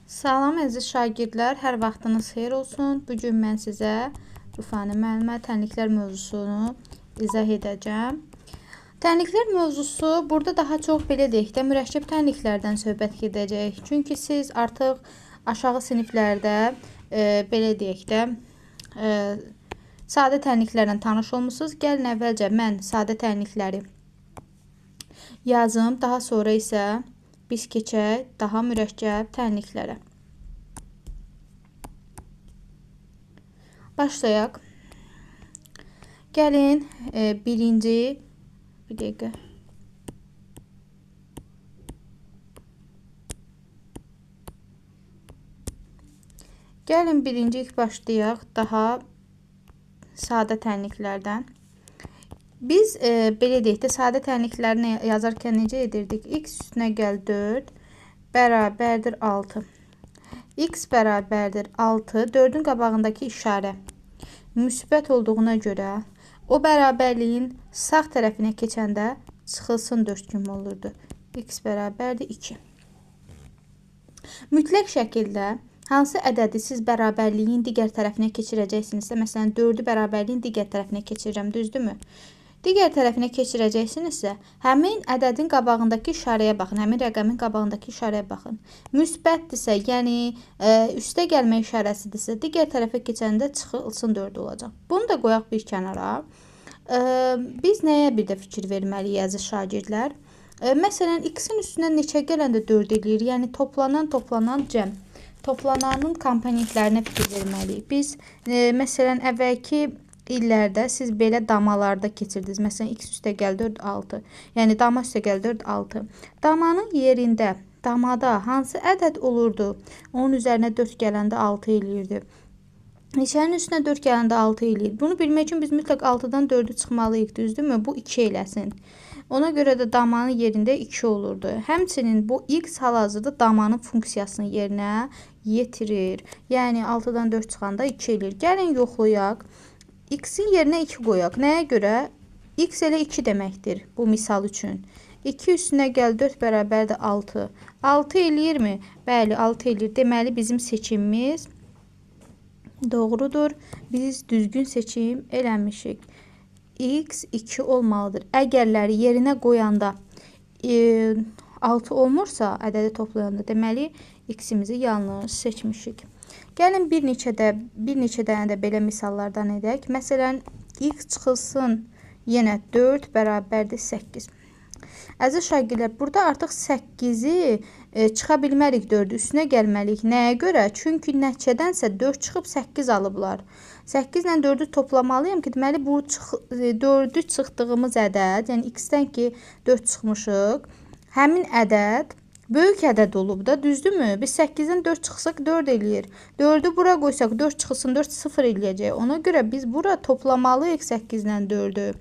Salam əziz şagirdlər, hər vaxtınız xeyir olsun. Bu gün mən sizə Rufanə müəllimə tənliklər mövzusunu izah edəcəm. Tənliklər mövzusu burada daha çox belə deyək də mürəkkəb tənliklərdən söhbət gedəcək. Çünki siz artıq aşağı siniflərdə belə deyək də sadə tənliklərlə tanış olmusunuz. Gəlin əvvəlcə mən sadə tənlikləri yazım, daha sonra isə biz keçək daha mürəkkəb tənliklərə. Başlayaq. Gəlin birinci, bir dəqiqə. Gəlin birinci ilk başlayaq daha sadə tənliklərdən. Biz belə deyək də sadə tənliklərini yazarkən necə edirdik? X üstünə gəl 4 bərabərdir 6. X bərabərdir 6. 4-ün qabağındakı işarə müsbət olduğuna görə o bərabərliyin sağ tərəfinə keçəndə çıxılsın 4 kimi olurdu. X bərabərdir 2. Mütləq şəkildə hansı ədədi siz bərabərliyin digər tərəfinə keçirəcəksinizsə, məsələn 4-ü bərabərliyin digər tərəfinə keçirirəm, düzdürmü? Digər tərəfinə keçirəcəksinizsə, həmin ədədin qabağındakı işarəyə baxın, həmin rəqəmin qabağındakı işarəyə baxın. Müsbətdirsə, yəni üstə gəlmə işarəsidirsə, digər tərəfə keçəndə çıxılsın 4 olacaq. Bunu da qoyaq bir kənara. Biz nəyə bir də fikir verməliyik, əziz şagirdlər? Məsələn, x-in üstünə neçə gələndə 4 eləyir? Yəni, toplanan cəm. Toplananın komponentlərinə fikir verməliyik. Biz, məsələn, əvvəlki illərdə siz belə damalarda keçirdiniz. Məsələn, x üstə gəl 4, 6. Yəni, dama üstə gəl 4, 6. Damanın yerində, damada hansı ədəd olurdu? Onun üzərinə 4 gələndə 6 eləyirdi. Neçənin üstünə 4 gələndə 6 eləyir. Bunu bilmək üçün biz mütləq 6-dan 4-ü çıxmalıyıq, düzdürmü? Bu 2 eləsin. Ona görə də damanın yerində 2 olurdu. Həmçinin bu x hal-hazırda damanın funksiyasını yerinə yetirir. Yəni 6-dan 4 çıxanda 2 eləyir. Gəlin yoxlayaq. X-in yerinə 2 qoyaq. Nəyə görə? X elə 2 deməkdir bu misal üçün. 2 üstünə gəl 4 bərabərdir 6. 6 eləyirmi? Bəli, 6 eləyir. Deməli, bizim seçimimiz doğrudur. Biz düzgün seçim eləmişik. X 2 olmalıdır. Əgərləri yerinə qoyanda 6 olmursa, ədədi toplayanda, deməli, x-imizi yanlış seçmişik. Gəlin bir neçə dənə də belə misallardan edək. Məsələn, x çıxılsın yenə 4 bərabərdir 8. Əziz şagirdlər, burada artıq 8-i çıxa bilmərik 4-ü, üstünə gəlməliyik. Nəyə görə? Çünki nəticədənsə 4 çıxıb 8 alıblar. 8 ilə 4-ü toplamalıyam ki, deməli, bu 4-ü çıxdığımız ədəd, yəni x-dən ki 4 çıxmışıq, həmin ədəd böyük ədəd olub da, düzdürmü? Biz 8-dən 4 çıxsaq 4 eləyir. 4-ü bura qoysaq 4 çıxılsın 4 0 eləyəcək. Ona görə biz bura toplamalıyıq 8 ilə 4-ü.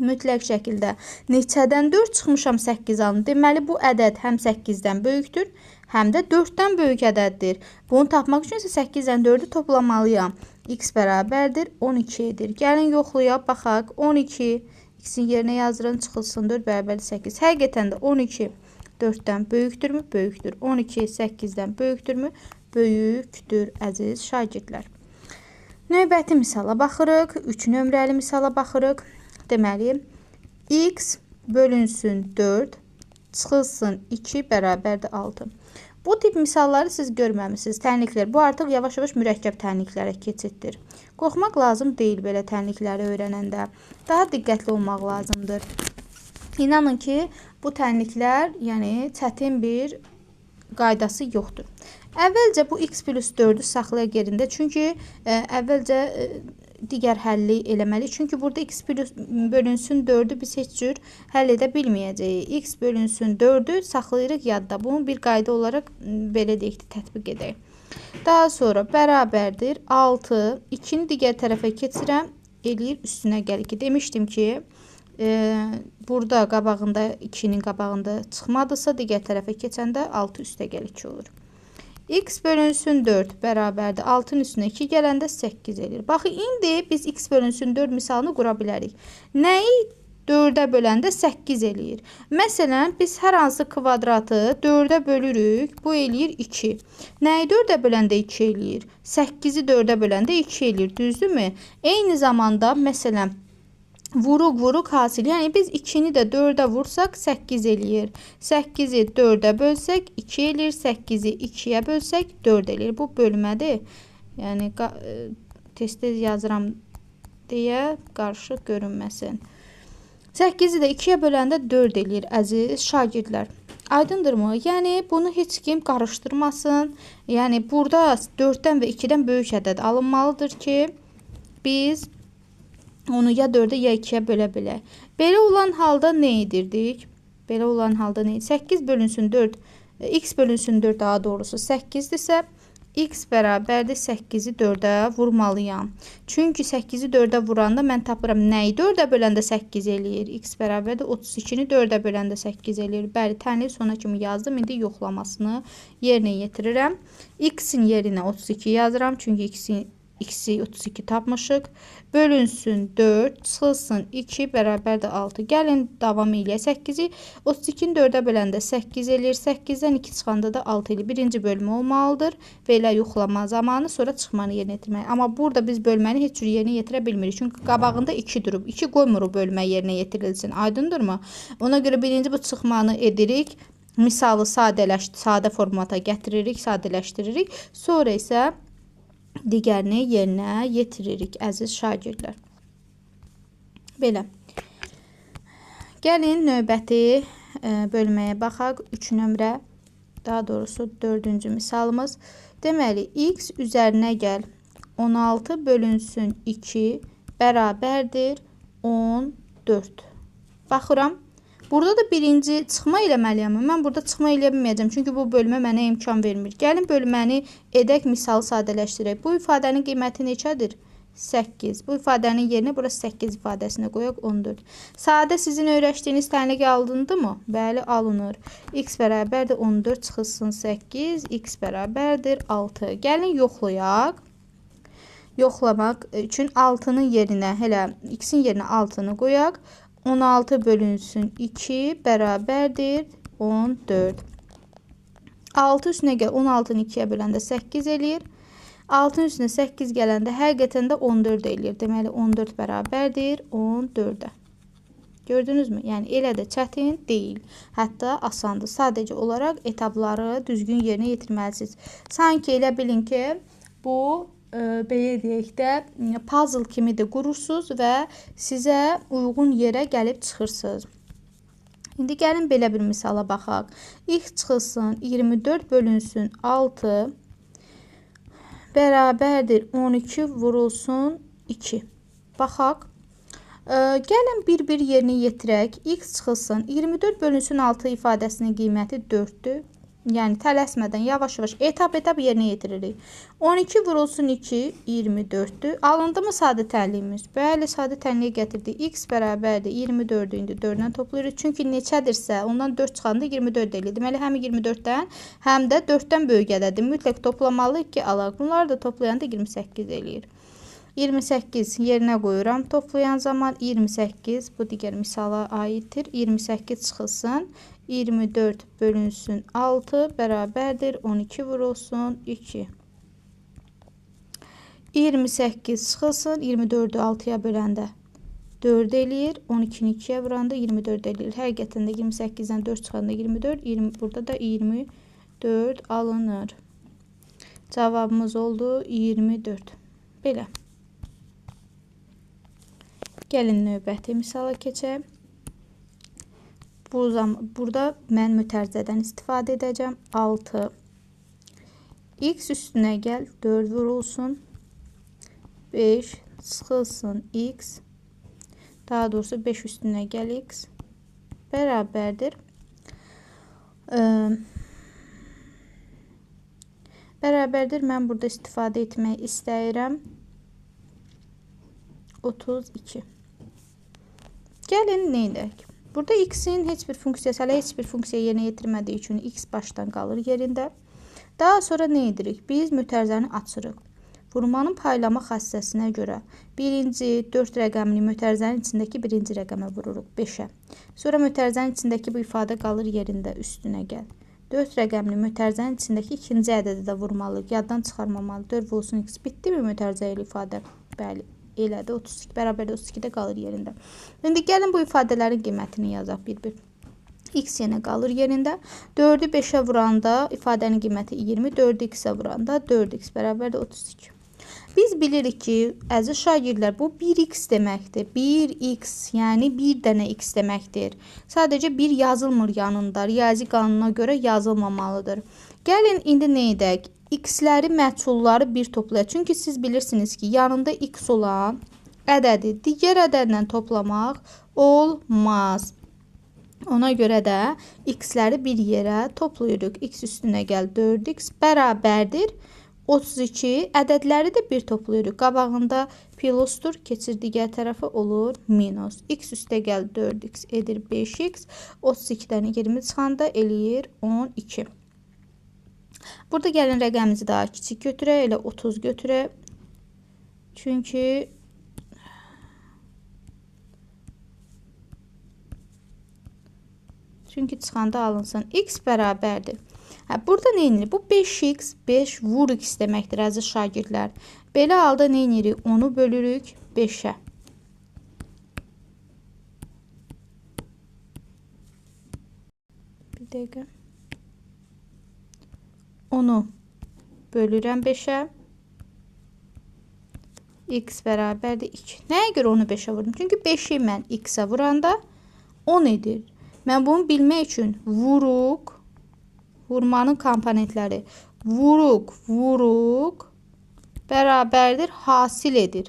Mütləq şəkildə neçədən 4 çıxmışam 8 alın. Deməli, bu ədəd həm 8-dən böyükdür, həm də 4-dən böyük ədəddir. Bunu tapmaq üçün isə 8-dən 4-ü toplamalıyam. X bərabərdir 12 edir. Gəlin yoxlayaq, baxaq. 12, x-in yerinə yazdırın, çıxılsın 4 bərabərdir 8. Həqiqətən də 12 4-dən böyükdürmü? Böyükdür. 12 8-dən böyükdürmü? Böyükdür, əziz şagirdlər. Növbəti misala baxırıq. 3 nömrəli misala baxırıq. Deməli, x bölünsün 4, çıxılsın 2 bərabərdir 6. Bu tip misalları siz görməmişsiniz. Tənliklər. Bu artıq yavaş-yavaş mürəkkəb tənliklərə keçiddir. Qorxmaq lazım deyil belə tənlikləri öyrənəndə. Daha diqqətli olmaq lazımdır. İnanın ki, bu tənliklər, yəni çətin bir qaydası yoxdur. Əvvəlcə bu x plus 4-ü saxlayaq yerində. Çünki əvvəlcə digər həlli eləməliyik. Çünki burada x plus bölünsün 4-ü biz heç cür həll edə bilməyəcəyik. X bölünsün 4-ü saxlayırıq yadda. Bunu bir qayda olaraq belə deyək də tətbiq edək. Daha sonra bərabərdir 6. 2-ni digər tərəfə keçirəm. Eləyir üstünə gəlir ki, demişdim ki, burada qabağında 2-nin qabağında çıxmadısa, digər tərəfə keçəndə 6 üstə gəl 2 olur. X bölünsün 4 bərabərdir 6-nın üstünə 2 gələndə 8 eləyir. Baxın, indi biz x bölünsün 4 misalını qura bilərik. Nəyi 4-ə böləndə 8 eləyir. Məsələn, biz hər hansı kvadratı 4-ə bölürük, bu eləyir 2. Nəyi 4-ə böləndə 2 eləyir? 8-i 4-ə böləndə 2 eləyir, düzdürmü? Eyni zamanda, məsələn, vuruq hasil. Yəni, biz 2-ni də 4-ə vursaq 8 eləyir. 8-i 4-ə bölsək 2 eləyir. 8-i 2-yə bölsək 4 eləyir. Bu bölmədir. Yəni, tez-tez yazıram deyə qarışıq görünməsin. 8-i də 2-yə böləndə 4 eləyir, əziz şagirdlər. Aydındırmı? Yəni, bunu heç kim qarışdırmasın. Yəni, burada 4-dən və 2-dən böyük ədəd alınmalıdır ki, biz onu ya 4-ə, ya 2-yə bölə bilək. Belə olan halda nə edirdik? Belə olan halda nə edirdik? 8 bölünsün 4, x bölünsün 4 daha doğrusu 8-dirsə, x bərabərdir 8-i 4-ə vurmalıyam. Çünki 8-i 4-ə vuranda mən tapıram nəyi 4-ə böləndə 8 eləyir. X bərabərdir 32-ni 4-ə böləndə 8 eləyir. Bəli, tənliyi sona kimi yazdım. İndi yoxlamasını yerinə yetirirəm. X-in yerinə 32 yazıram. Çünki x-i 32 tapmışıq. Bölünsün 4, çıxılsın 2, bərabərdir 6. Gəlin, davam eləyək. 8-i 32-ni 4-ə böləndə 8 eləyir. 8-dən 2 çıxanda da 6 eləyir. Birinci bölmə olmalıdır. Belə yoxlama zamanı, sonra çıxmanı yerinə yetirmək. Amma burada biz bölməni heç cür yerinə yetirə bilmirik. Çünki qabağında 2 durub. 2 qoymuruq bölmə yerinə yetirilsin. Aydındırmı? Ona görə birinci bu çıxmanı edirik. Misalı sadə formata gətiririk, sadələşdiririk. Sonra isə digərini yerinə yetiririk, əziz şagirdlər. Belə. Gəlin, növbəti bölməyə baxaq. 3 nömrə, daha doğrusu 4-cü misalımız. Deməli, x üzərinə gəl. 16 bölünsün 2 bərabərdir 14. Baxıram. Burada da birinci çıxma eləməliyəm. Mən burada çıxma eləyə bilməyəcəm. Çünki bu bölmə mənə imkan vermir. Gəlin, bölməni edək, misalı sadələşdirək. Bu ifadənin qiyməti neçədir? 8. Bu ifadənin yerinə burası 8 ifadəsini qoyaq 14. Sadə sizin öyrəşdiyiniz tənlik alındı mı? Bəli, alınır. X bərabərdir 14 çıxılsın 8. X bərabərdir 6. Gəlin, yoxlayaq. Yoxlamaq üçün 6-nın yerinə, elə x-in yerinə 6-nı qoyaq. 16 bölünsün 2 bərabərdir 14. 6 üstünə gəl, 16-nı 2-yə böləndə 8 eləyir. 6-nın üstünə 8 gələndə həqiqətən də 14 eləyir. Deməli, 14 bərabərdir 14-ə. Gördünüzmü? Yəni, elə də çətin deyil. Hətta asandır. Sadəcə olaraq etapları düzgün yerinə yetirməlisiniz. Sanki elə bilin ki, bu belə deyək də, puzzle kimi də qurursunuz və sizə uyğun yerə gəlib çıxırsınız. İndi gəlin belə bir misala baxaq. X çıxılsın 24 bölünsün 6 bərabərdir 12 vurulsun 2. Baxaq. Gəlin bir-bir yerini yetirək. X çıxılsın 24 bölünsün 6 ifadəsinin qiyməti 4-dür. Yəni, tələsmədən yavaş-yavaş etap-etap yerinə yetiririk. 12 vurulsun 2, 24-dür. Alındı mı sadə tənliyimiz? Bəli, sadə tənliyə gətirdik. X bərabərdir 24-ü indi 4-dən toplayırıq. Çünki neçədirsə, ondan 4 çıxanda 24 eləyir. Deməli, həm 24-dən, həm də 4-dən böyük ədədir. Mütləq toplamalıyıq ki, alaq. Bunları da toplayanda 28 eləyir. 28 yerinə qoyuram. Toplayan zaman 28, bu digər misala aiddir. 28 çıxılsın. 24 bölünsün 6 bərabərdir 12 vurulsun 2. 28 çıxılsın. 24-ü 6-ya böləndə 4 eləyir. 12-ni 2-yə vuranda 24 eləyir. Həqiqətən də 28-dən 4 çıxanda 24, 20, burada da 24 alınır. Cavabımız oldu 24. Belə. Gəlin növbəti misala keçək. Burada mən mütərzədən istifadə edəcəm. 6. X üstünə gəl, 4 vurulsun. 5 çıxılsın x. Daha doğrusu 5 üstünə gəl x. Bərabərdir. Bərabərdir. Mən burada istifadə etmək istəyirəm. 32. Gəlin, nə edək? Burada x-in heç bir funksiyası, hələ heç bir funksiya yerinə yetirmədiyi üçün x başdan qalır yerində. Daha sonra nə edirik? Biz mütərzəni açırıq. Vurmanın paylama xassəsinə görə birinci 4 rəqəmli mötərizənin içindəki birinci rəqəmə vururuq 5-ə. Sonra mötərizənin içindəki bu ifadə qalır yerində, üstünə gəl. 4 rəqəmli mötərizənin içindəki ikinci ədədə də vurmalıyıq. Yaddan çıxarmamalı. 4 vurulsun x. Bitdi mi mötərizə ilə ifadə? Bəli, elədir. 32 bərabərdir 32 də qalır yerində. İndi gəlin bu ifadələrin qiymətini yazaq bir-bir. X yenə qalır yerində. 4-ü 5-ə vuranda ifadənin qiyməti 20, 4-ü x-ə vuranda 4x bərabərdir 32. Biz bilirik ki, əziz şagirdlər, bu 1x deməkdir. 1x, yəni bir dənə x deməkdir. Sadəcə 1 yazılmır yanında. Riyazi qanuna görə yazılmamalıdır. Gəlin indi nə edək? X-ləri, məchulları bir toplayaq. Çünki siz bilirsiniz ki, yanında x olan ədədi digər ədədlə toplamaq olmaz. Ona görə də x-ləri bir yerə toplayırıq. X üstünə gəl 4x bərabərdir 32. Ədədləri də bir toplayırıq. Qabağında plusdur, keçir digər tərəfə olur minus. X üstə gəl 4x edir 5x. 32-dən 20 çıxanda eləyir 12. Burada gəlin rəqəmimizi daha kiçik götürək, elə 30 götürək. Çünki çıxanda alınsın. X bərabərdir. Hə, burada nə edirik? Bu 5x, 5 vur x deməkdir, əziz şagirdlər. Belə halda nə edirik? 10-u bölürük 5-ə. Bir dəqiqə. 10-u bölürəm 5-ə. X bərabərdir 2. Nəyə görə 10-u 5-ə vurdum? Çünki 5-i mən x-ə vuranda 10 edir. Mən bunu bilmək üçün vuruq, vurmanın komponentləri vuruq, vuruq bərabərdir, hasil edir.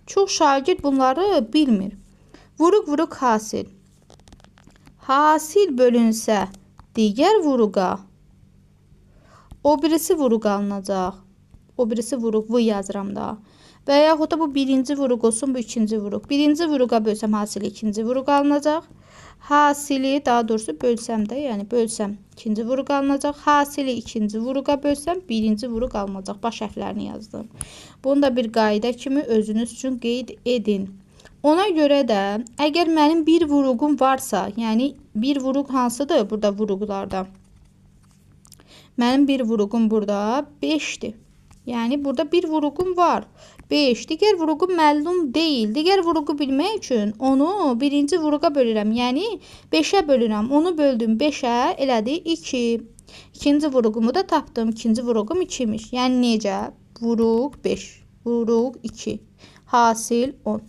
Çox şagird bunları bilmir. Vuruq, vuruq, hasil. Hasil bölünsə digər vuruqa, o birisi vuruq alınacaq. O birisi vuruq, V yazıram da. Və yaxud da bu birinci vuruq olsun, bu ikinci vuruq. Birinci vuruqa bölsəm hasili ikinci vuruq alınacaq. Hasili, daha doğrusu bölsəm də, yəni bölsəm ikinci vuruq alınacaq. Hasili ikinci vuruqa bölsəm birinci vuruq alınacaq. Baş hərflərini yazdım. Bunu da bir qayda kimi özünüz üçün qeyd edin. Ona görə də əgər mənim bir vuruqum varsa, yəni bir vuruq hansıdır burada vuruqlarda? Mənim bir vuruqum burada 5-dir. Yəni burada bir vuruqum var. 5. Digər vuruqum məlum deyil. Digər vuruqu bilmək üçün onu birinci vuruqa bölürəm. Yəni 5-ə bölürəm. Onu böldüm 5-ə, elədi 2. İkinci vuruqumu da tapdım. İkinci vuruqum 2-miş. Yəni necə? Vuruq 5, vuruq 2. Hasil 10.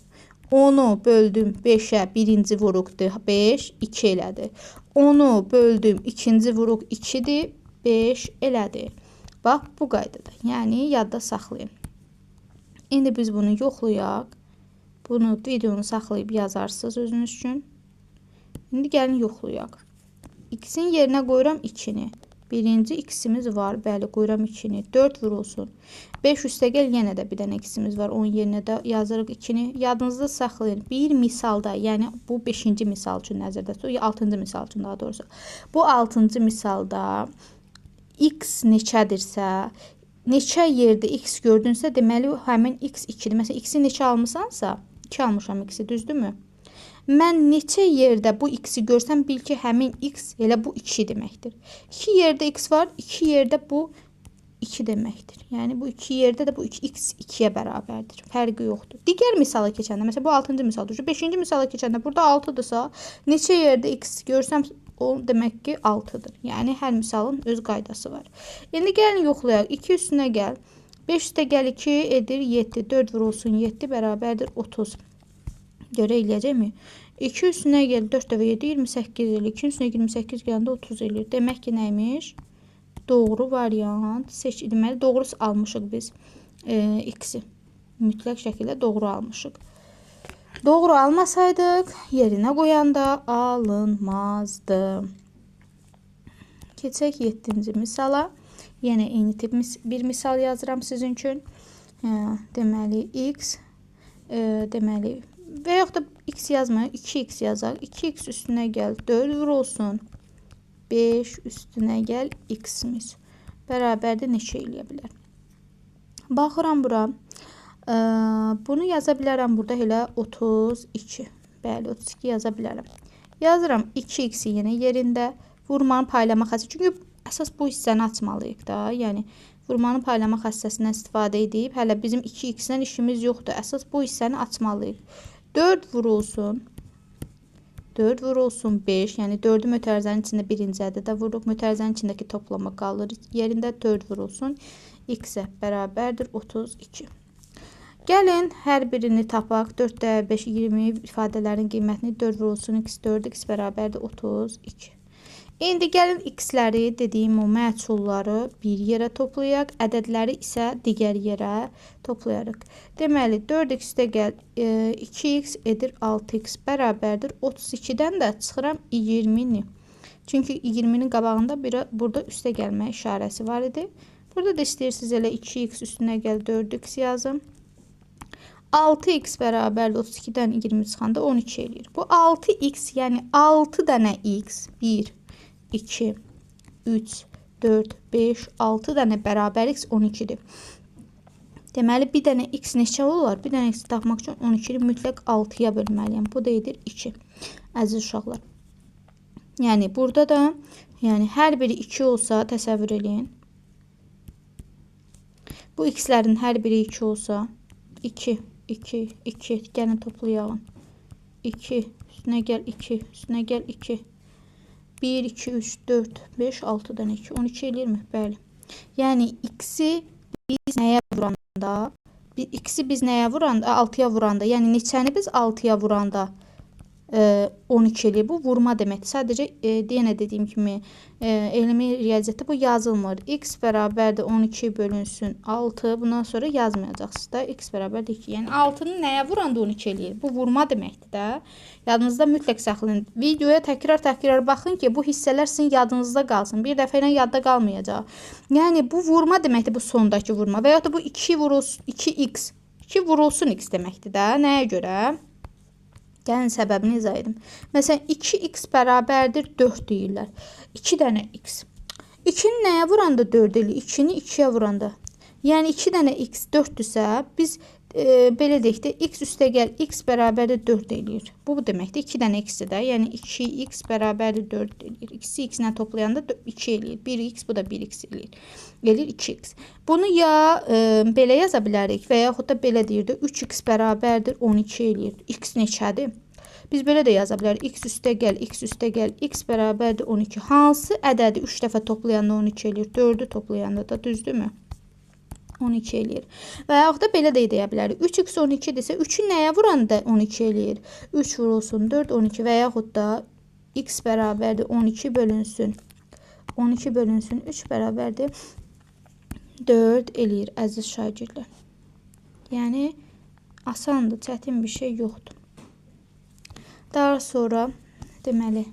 10-u böldüm 5-ə, birinci vuruqdur 5, 2 elədi. 10-u böldüm, ikinci vuruq 2-dir, 5 elədi. Bax, bu qaydada. Yəni, yadda saxlayın. İndi biz bunu yoxlayaq. Bunu videonu saxlayıb yazarsınız özünüz üçün. İndi gəlin yoxlayaq. X-in yerinə qoyuram 2-ni. Birinci x-imiz var. Bəli, qoyuram 2-ni. 4 vurulsun. 5 üstəgəl yenə də bir dənə x-imiz var. Onun yerinə də yazırıq 2-ni. Yadınızda saxlayın. Bir misalda, yəni bu 5-ci misal üçün nəzərdə tutulur. 6-cı misal üçün daha doğrusu. Bu 6-cı misalda x neçədirsə, neçə yerdə x gördünsə, deməli həmin x 2-dir. Məsələn, x-i neçə almısansa, 2 almışam x-i, düzdürmü? Mən neçə yerdə bu x-i görsəm, bil ki, həmin x elə bu 2 deməkdir. 2 yerdə x var, 2 yerdə bu 2 deməkdir. Yəni, bu 2 yerdə də bu x 2-yə bərabərdir. Fərqi yoxdur. Digər misala keçəndə, məsələn, bu 6-cı misaldır. 5-ci misala keçəndə burada 6-dırsa, neçə yerdə x görsəm, o demək ki, 6-dır. Yəni, hər misalın öz qaydası var. İndi gəlin yoxlayaq. 2 üstünə gəl. 5 üstə gəl 2 edir 7. 4 vurulsun 7 bərabərdir 30. Görə eləyəcəkmi? 2 üstünə gəl 4 dəfə 7, 28 eləyir. 2 üstünə 28 gələndə 30 eləyir. Demək ki, nəymiş? Doğru variant seç. Deməli, doğru almışıq biz x-i. Mütləq şəkildə doğru almışıq. Doğru almasaydıq, yerinə qoyanda alınmazdı. Keçək 7-ci misala. Yenə eyni tip bir misal yazıram sizin üçün. Deməli, x, deməli, və yaxud da x yazmayaq, 2x yazaq. 2x üstünə gəl 4 vurulsun. 5 üstünə gəl x-imiz. Bərabərdə neçə eləyə bilər? Baxıram bura. Bunu yaza bilərəm burada elə 32. Bəli, 32 yaza bilərəm. Yazıram 2x-i yenə yerində. Vurmanın paylama xassəsi. Çünki əsas bu hissəni açmalıyıq da. Yəni, vurmanın paylama xassəsindən istifadə edib. Hələ bizim 2x-dən işimiz yoxdur. Əsas bu hissəni açmalıyıq. 4 vurulsun. 4 vurulsun 5. Yəni, 4-ü mötərizənin içində birinci ədədə vururuq. Mötərizənin içindəki toplama qalır yerində. 4 vurulsun. X-ə bərabərdir 32. Gəlin, hər birini tapaq. 4 də 5, 20 ifadələrin qiymətini 4 vurulsun x, 4x bərabərdir 32. İndi gəlin x-ləri, dediyim o məchulları bir yerə toplayaq, ədədləri isə digər yerə toplayarıq. Deməli, 4x-də gəl 2x edir 6x bərabərdir 32-dən də çıxıram 20-ni. Çünki 20-nin qabağında burada üstə gəlmə işarəsi var idi. Burada da istəyirsiniz elə 2x üstünə gəl 4x yazım. 6x bərabərdir 32-dən 20 çıxanda 12 eləyir. Bu 6x, yəni 6 dənə x, 1, 2, 3, 4, 5, 6 dənə bərabər x 12-dir. Deməli, bir dənə x neçə olar? Bir dənə x tapmaq üçün 12-ni mütləq 6-ya bölməliyəm. Bu da edir 2. Əziz uşaqlar. Yəni, burada da hər biri 2 olsa, təsəvvür eləyin. Bu x-lərin hər biri 2 olsa, 2, 2, 2, gəlin toplayalım. 2, üstünə gəl 2, üstünə gəl 2. 1, 2, 3, 4, 5, 6 dənə 2. 12 eləyirmi? Bəli. Yəni, x-i biz nəyə vuranda, x-i biz nəyə vuranda, 6-ya vuranda, yəni neçəni biz 6-ya vuranda 12 eləyir. Bu vurma deməkdir. Sadəcə, yenə dediyim kimi, elmi riyaziyyatda bu yazılmır. X bərabərdir 12 bölünsün 6. Bundan sonra yazmayacaqsınız da. X bərabərdir 2. Yəni, 6-nı nəyə vuranda 12 eləyir? Bu vurma deməkdir də. Yadınızda mütləq saxlayın. Videoya təkrar-təkrar baxın ki, bu hissələr sizin yadınızda qalsın. Bir dəfə ilə yadda qalmayacaq. Yəni, bu vurma deməkdir, bu sondakı vurma. Və yaxud da bu 2 vurulsun, 2x. 2 vurulsun x deməkdir də. Nəyə görə? Gəlin, səbəbini izah edim. Məsələn, 2x bərabərdir 4 deyirlər. 2 dənə x. 2-ni nəyə vuranda 4 eləyir? 2-ni 2-yə vuranda. Yəni, 2 dənə x 4-dürsə, biz belə deyək də, x üstə gəl, x bərabərdir 4 eləyir. Bu deməkdir, 2 dənə x-dir də. Yəni, 2x bərabərdir 4 eləyir. X-i x-lə toplayanda 2 eləyir. 1x, bu da 1x eləyir. Eləyir 2x. Bunu ya belə yaza bilərik və yaxud da belə deyirdi. 3x bərabərdir 12 eləyir. X neçədir? Biz belə də yaza bilərik. X üstə gəl, x üstə gəl, x bərabərdir 12. Hansı ədədi 3 dəfə toplayanda 12 eləyir? 4-ü toplayanda da düzdürmü? 12 eləyir. Və yaxud da belə də deyə bilərik. 3x 12 desə, 3-ü nəyə vuranda 12 eləyir? 3 vurulsun 4, 12 və yaxud da x bərabərdir 12 bölünsün. 12 bölünsün 3 bərabərdir 4 eləyir, əziz şagirdlər. Yəni, asandır, çətin bir şey yoxdur. Daha sonra, deməli,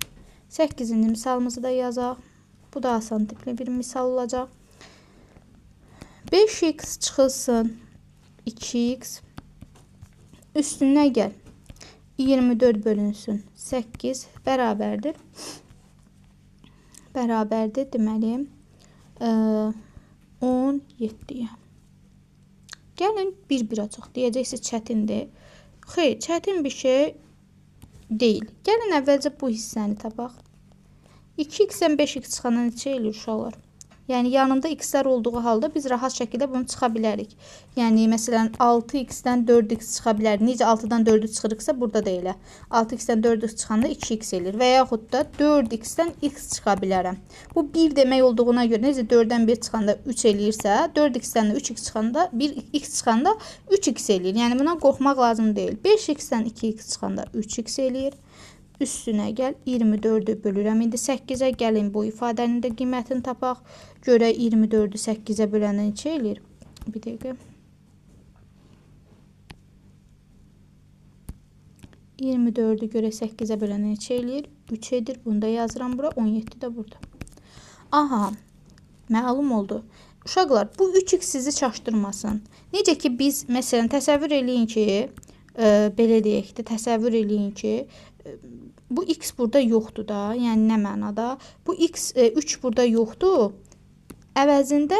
8-ci misalımızı da yazaq. Bu da asan tipli bir misal olacaq. 5x çıxılsın 2x, üstünə gəl 24 bölünsün 8 bərabərdir. Bərabərdir, deməli, 17-yə. Gəlin, bir-bir açaq. Deyəcəksiniz, çətindir. Xeyr, çətin bir şey deyil. Gəlin, əvvəlcə bu hissəni tapaq. 2x-dən 5x çıxanda neçə eləyir uşaqlar? Yəni, yanında x-lər olduğu halda biz rahat şəkildə bunu çıxa bilərik. Yəni, məsələn, 6x-dən 4x çıxa bilər. Necə 6-dan 4-ü çıxırıqsa, burada da elə. 6x-dən 4x çıxanda 2x eləyir. Və yaxud da 4x-dən x çıxa bilərəm. Bu, 1 demək olduğuna görə, necə 4-dən 1 çıxanda 3 eləyirsə, 4x-dən də 3x çıxanda, 1x çıxanda 3x eləyir. Yəni, buna qorxmaq lazım deyil. 5x-dən 2x çıxanda 3x eləyir. Üstünə gəl, 24-ü bölürəm. İndi 8-ə gəlin, bu ifadənin də qiymətini tapaq. Görək, 24-ü 8-ə böləndə neçə eləyir? Bir dəqiqə. 24-ü görək 8-ə böləndə neçə eləyir? 3 edir. Bunu da yazıram bura. 17 də burada. Aha, məlum oldu. Uşaqlar, bu 3x sizi çaşdırmasın. Necə ki, biz, məsələn, təsəvvür eləyin ki, belə deyək də, təsəvvür eləyin ki, bu x burada yoxdur da, yəni nə mənada? Bu x 3 burada yoxdur, əvəzində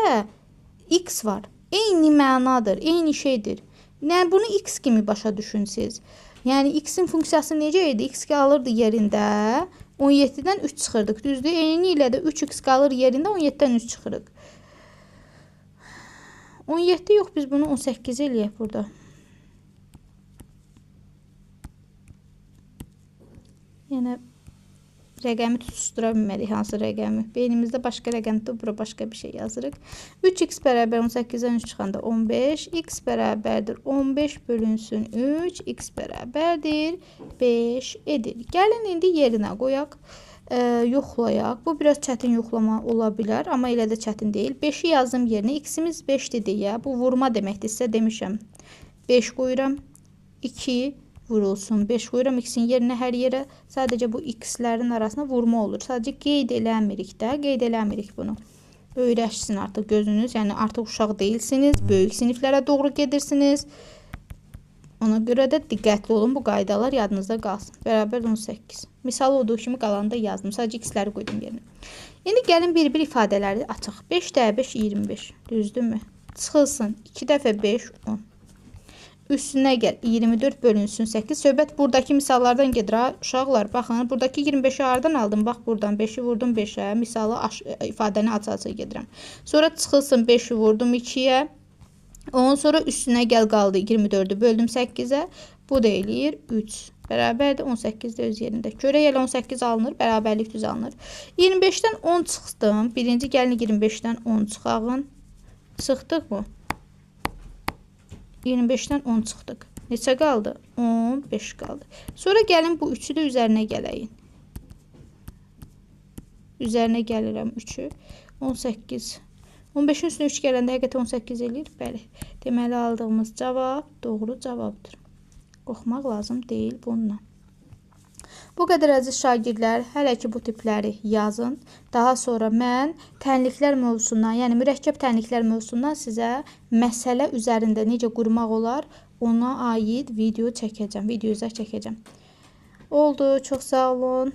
x var. Eyni mənadır, eyni şeydir. Yəni, bunu x kimi başa düşünsünüz. Yəni, x-in funksiyası necə idi? X qalırdı yerində, 17-dən 3 çıxırdıq. Düzdür? Eyni ilə də 3x qalır yerində, 17-dən 3 çıxırıq. 17 yox, biz bunu 18 eləyək burada. Yəni, rəqəmi tutuşdura bilmədik, hansı rəqəmi. Beynimizdə başqa rəqəmdir, bura başqa bir şey yazırıq. 3x bərabər 18-dən 3 çıxanda 15, x bərabərdir 15 bölünsün 3, x bərabərdir 5 edir. Gəlin indi yerinə qoyaq, yoxlayaq. Bu biraz çətin yoxlama ola bilər, amma elə də çətin deyil. 5-i yazdım yerinə, x-imiz 5-dir deyə, bu vurma deməkdir, sizə demişəm. 5 qoyuram, 2 vurulsun. 5 qoyuram x-in yerinə hər yerə. Sadəcə bu x-lərin arasında vurma olur. Sadəcə qeyd eləmirik də. Qeyd eləmirik bunu. Öyrəşsin artıq gözünüz. Yəni artıq uşaq deyilsiniz. Böyük siniflərə doğru gedirsiniz. Ona görə də diqqətli olun. Bu qaydalar yadınızda qalsın. Bərabər 18. Misal olduğu kimi qalanı da yazdım. Sadəcə x-ləri qoydum yerinə. İndi gəlin bir-bir ifadələri açaq. 5 dəfə 5, 25. Düzdürmü? Çıxılsın. 2 dəfə 5, 10. Üstünə gəl, 24 bölünsün 8. Söhbət buradakı misallardan gedir ha. Uşaqlar, baxın, buradakı 25-i hardan aldım? Bax, buradan 5-i vurdum 5-ə. Misalı ifadəni aça-aça gedirəm. Sonra çıxılsın 5-i vurdum 2-yə. Ondan sonra üstünə gəl qaldı 24-ü böldüm 8-ə. Bu da eləyir 3. Bərabərdir 18 də öz yerində. Görək elə 18 alınır, bərabərlik düz alınır. 25-dən 10 çıxdım. Birinci gəlin 25-dən 10 çıxağın. Çıxdıq mı? 25-dən 10 çıxdıq. Neçə qaldı? 15 qaldı. Sonra gəlin bu 3-ü də üzərinə gələyin. Üzərinə gəlirəm 3-ü. 18. 15-in üstünə 3 gələndə həqiqətən 18 eləyir. Bəli. Deməli, aldığımız cavab doğru cavabdır. Qorxmaq lazım deyil bununla. Bu qədər əziz şagirdlər, hələ ki bu tipləri yazın. Daha sonra mən tənliklər mövzusundan, yəni mürəkkəb tənliklər mövzusundan sizə məsələ üzərində necə qurmaq olar, ona aid video çəkəcəm, video izah çəkəcəm. Oldu, çox sağ olun.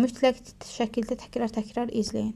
Mütləq şəkildə təkrar-təkrar izləyin.